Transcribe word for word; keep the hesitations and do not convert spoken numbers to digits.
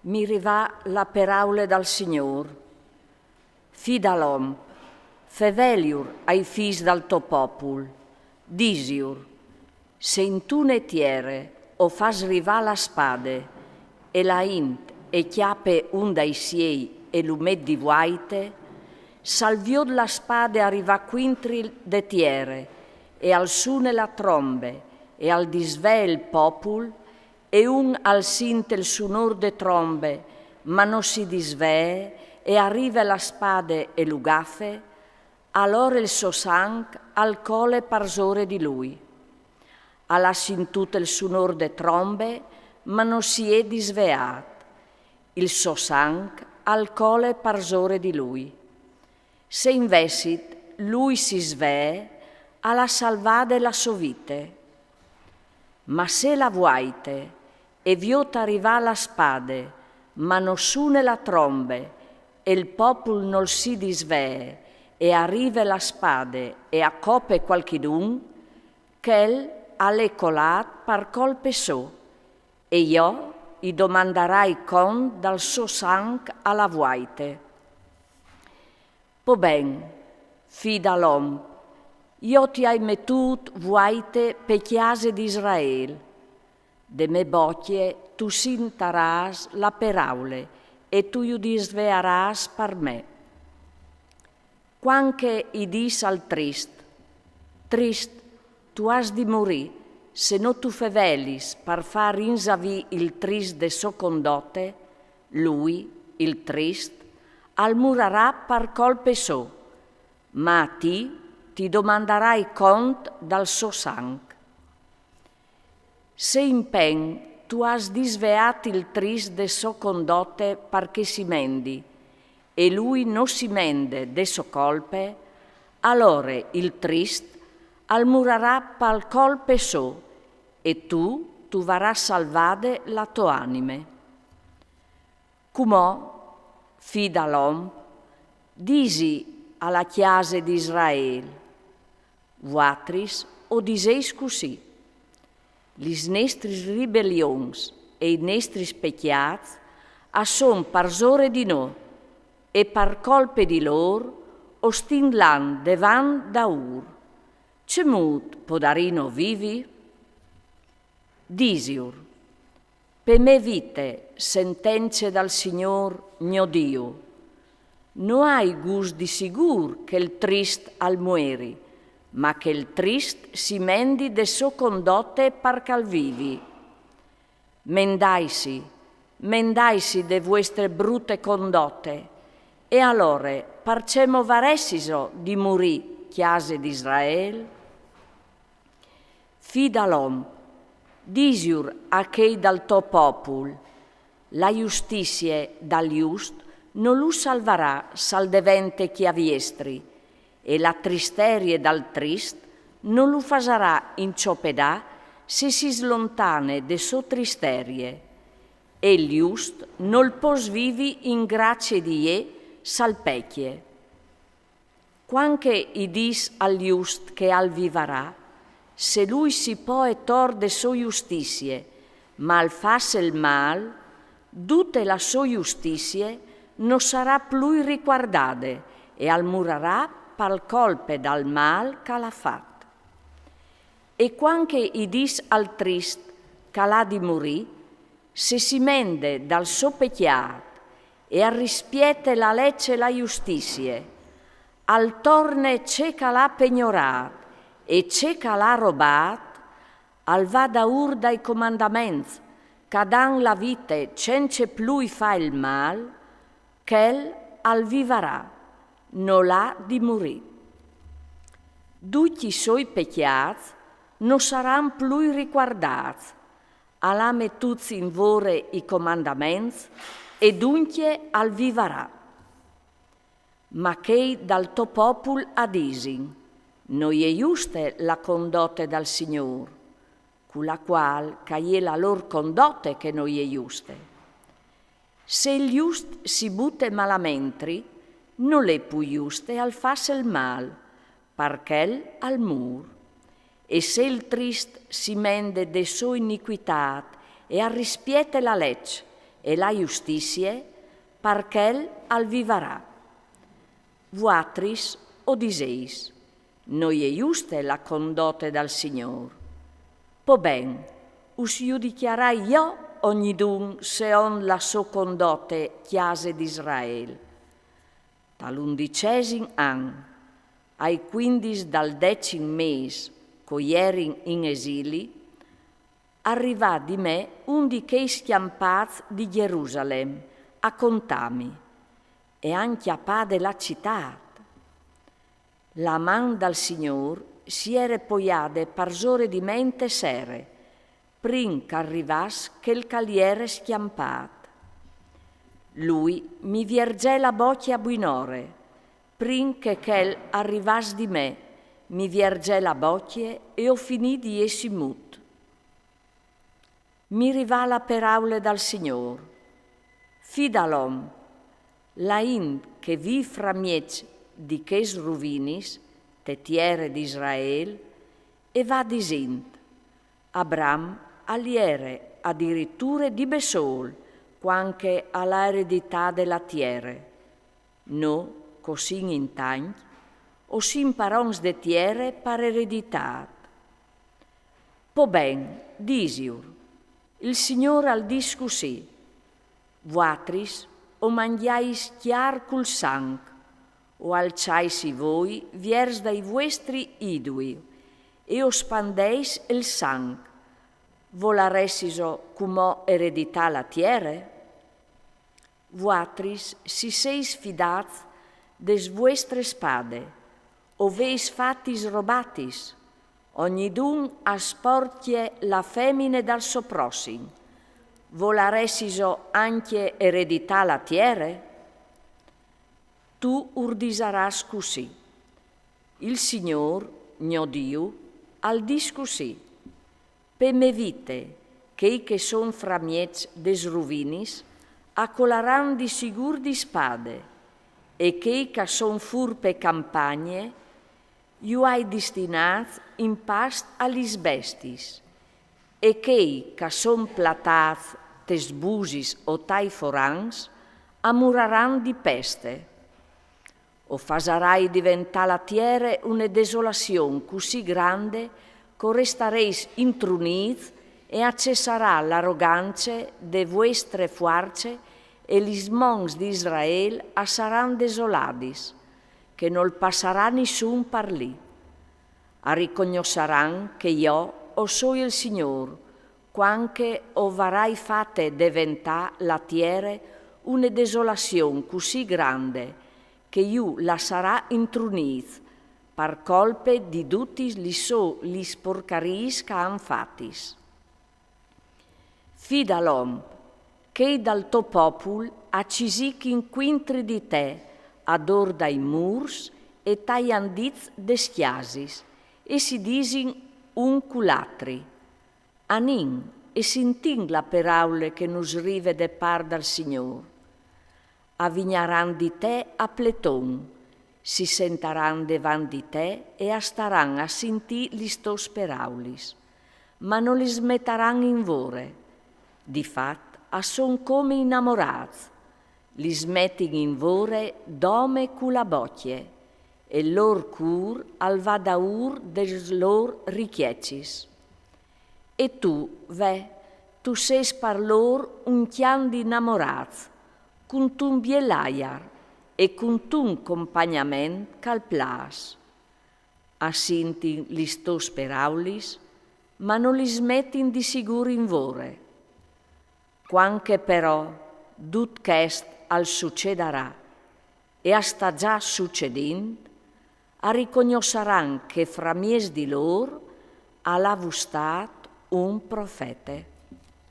Mi rivà la peraule dal Signôr: Fi dal om, feveliur ai fîs dal to popul, disiur: Se intune tiere o fâs rivâ la spade, e la int e cjape un dai siei e lu met di vuaite, s'al viôt la spade a rivâ cuintri de tiere, e al sune la trombe, e al disvee il popul, e un al sint il sunôr de trombe, ma no si disvee, e a rive la spade e lu gafe, alore il so sanc al cole parsore di lui. Al à sintût il sunôr de trombe, ma no si è disveât. Il so sanc al cole parsore di lui. Se invezit lui si svee, al à salvade la sô vite. Ma se la vuaite e viôt a rivâ la spade, ma no sune la trombe, e il popul nol si disvee, e a rive la spade e a cope cualchidun, chel al è colât par colpe sô, e jo i domandarai cont dal so sanc a la vuaite. Po ben, fi dal om, jo ti ai metût vuaite pe cjase di Israel. De mê bocje tu sintarâs la peraule e tu ju disvearâs par me. Cuant che i dîs al trist: Trist, tu âs di murî, se no tu fevelis par fâ rinzavî il trist de sô condote, lui, il trist, al murarà par colpe sô, ma a ti ti domandarai cont dal so sanc. Se impen tu âs disveât il trist de sô condote par che si mendi, e lui no si mende de sô colpe, alore il trist al murarà par colpe sô, e tu tu varâs salvade la tô anime. Cumò, fi dal om, disi a la cjase di Israel: Vuatris o diseis cussì: Lis nestris ribelions e i nestris pecjâts a son parsore di nô, e par colpe di lôr o stin lant devant daûr. Cemût podarino vivi? Disiur: Pe mê vite, sentence dal Signôr gno Diu, no ai gust di sigûr che il trist al mueri, ma che il trist si mendi de sô condote par che al vivi. Mendaisi, mendaisi de vuestre brute condote, e alore parcè mo varessiso di murî, cjase di Israel? Fi dal om, disiur a chei dal to popul: La justizie dal just no lu salvarà s'al devente cjaviestri, e la tristerie dal trist no lu fasarà inciopedâ se si slontane de sô tristerie, e il just nol pos vivi in gracie di Diu s'al pecje. Cuant che i dîs al just che al vivarà, se lui si poe tor de sô justizie, ma al fâs il mâl, dute la sô justizie no sarà plui ricuardade, e al murarà par colpe dal mâl che al à fat. E cuant che i dîs al trist che al à di murî, se si mende dal so pecjât e al rispiete la leç e la justizie, al torne ce che al à pegnorât e ce che al à robât, al va daûr dai comandaments che a dan la vite cence plui fâ il mâl, chel al vivarà, nol à di murî. Ducj i soi pecjâts no saran plui ricuardâts, al à metûts in vore i comandaments, e duncje al vivarà. Ma chei dal to popul a disin: No je juste la condote dal Signôr, cu la cuâl che e je la lôr condote che no je juste. Se il just si bute malamentri, nol è plui juste al fâs il mâl, par che al mûr. E se il trist si mende de sô inicuitât e al rispiete la leç, e la justizie, par chel al vivarà. Vuatris o diseis: no je juste la condote dal Signor. Po ben, us judichiarai jo ognidun seond la so condote, cjase d'Israel. Tal undicesim an, ai quindis dal decim mes, co jerin in esili, al rivà di me un di chei scjampâts di Jerusalem a contâmi: e àn cjapade la citât. La man dal Signôr si jere poiade parsore di me inte sere, prin ch'al rivàs chel ch'al jere scjampât. Lui mi vierzè la bocje a buinore, prin che chel al rivàs di me, mi vierzè la bocje e o finì di jessi mut. Mi rivà la peraule dal Signôr: Fi dal om, la int che vîf framieç di chês ruvinis te tiere d'Israel e va disint: Abram al jere adiriture di bessôl cuant che al à ereditade la tiere. No, co sin in tancj, o sin parons de tiere par ereditât. Po ben, disiur, il Signôr al dîs cussì: Vuatris o mangjais cjar cul sanc, o alçais i voi viers dai vuestri idui, e o spandais il sanc, volaressiso cumò ereditâ la tiere? Vuatris si seis fidâts des vuestre spade, o vês fatis robatis, ognidun as porcje la femine dal so prossim, volaressiso ancje ereditâ la tiere? Tu ur disarâs cussì: Il Signôr, gno Diu, al dîs cussì: Pe me vite, chei che son framieç des ruvinis a colaran di sigûr di spade, e chei ch'a son fûr pe campagne ju ai destinâts in past a lis bestiis, e chei ch'a son platâts tes busis o tai forans a muraran di peste. O fasarai deventâ la tiere une desolazion cussì grande ch'o restareis intrunîts, e a cessarà l'arogance de vuestre fuarce, e lis monts di Israel a saran desoladis, che nol passarà nissun par li. A ricognossaran che jo o soi il Signôr, cuant che o varai fate deventâ la tiere une desolazion cussì grande che ju lassarà intrunîts par colpe di dutis lis so lis porcariis ch'a àn fatis. Fi dal om, chei dal to popul a cisichin cuintri di te ador dai mûrs e tai andits des cjasis, e si disin un cul altri: Anìn e sintìn la peraule che nus rive de part dal Signôr. A vignaran di te a pleton, si sentaran devant di te e a staran a sintî lis tôs peraulis, ma no lis metaran in vore. Di fat, a son come inamorâts, lis metin in vore dome cu la bocje, e il lôr cûr al va daûr des lôr ricjecis. E tu, ve, tu sês par lôr un cjan di inamorâts, cuntun biel aiar e cuntun compagnament ch'al plâs. A sintin lis tôs peraulis, ma no lis metin di sigûr in vore. Cuant che però dut chest al sucedarà, e a sta za sucedint, a ricognossaran che framieç di lôr al à vustât un profete.